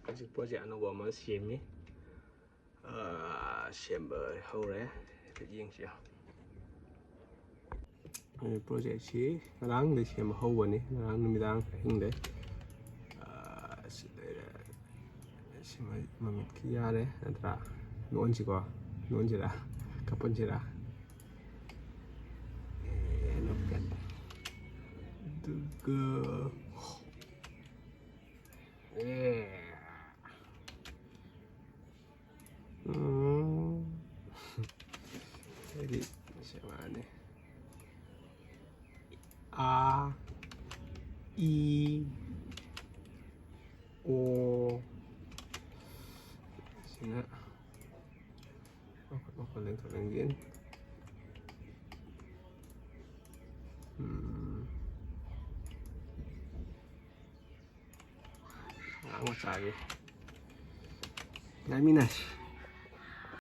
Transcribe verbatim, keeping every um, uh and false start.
ꯍꯧꯖꯤꯛ ꯄꯣꯠꯁꯦ ꯑꯅꯧꯕ ꯑꯃ ꯁꯦꯝꯃꯤ꯫ ꯑꯥ, ꯁꯦꯝꯕ ꯍꯧꯔꯦ꯫ ꯍꯥꯏꯐꯦꯠ ꯌꯦꯡꯁꯤ꯫ ꯑꯩ ꯄ꯭ꯔꯣꯖꯦꯛꯁꯤ ꯉꯔꯥꯡꯗꯩ ꯁꯦꯝꯕ ꯍꯧꯕꯅꯤ, ꯉꯔꯥꯡ ꯅꯨꯃꯤꯗꯥꯡ ꯑꯍꯤꯡꯗꯩ꯫ ꯑꯥ, ꯁꯤ ꯂꯩꯔꯦ꯫ ꯁꯤ ꯃ-, ꯃꯃꯤꯠꯀꯤ ꯌꯥꯔꯦ ꯅꯠꯇ꯭ꯔꯥ? ꯂꯣꯟꯁꯤꯀꯣ, ꯂꯣꯟꯁꯤꯔꯥ? ꯀꯥꯞꯄꯟꯁꯤꯔꯥ? ꯑꯦ, ꯂꯣꯟ ꯀꯠ-, ꯑꯗꯨꯒ, ꯑꯦ꯫ ꯎꯝ꯫ ꯑꯩꯗꯤ ꯁꯦ ꯃꯥꯅꯤ꯫ ꯑ, ꯏ, ꯑꯣ꯫ ꯁꯤꯅ ꯃꯈꯣꯟ, ꯃꯈꯣꯟ ꯂꯦꯡꯊꯣꯛ ꯂꯦꯡꯁꯤꯟ꯫ ꯎꯝ꯫ ꯑꯉꯥꯡ ꯃꯆꯥꯒꯤ ꯉꯥꯏꯃꯤꯟꯅꯁꯤ꯫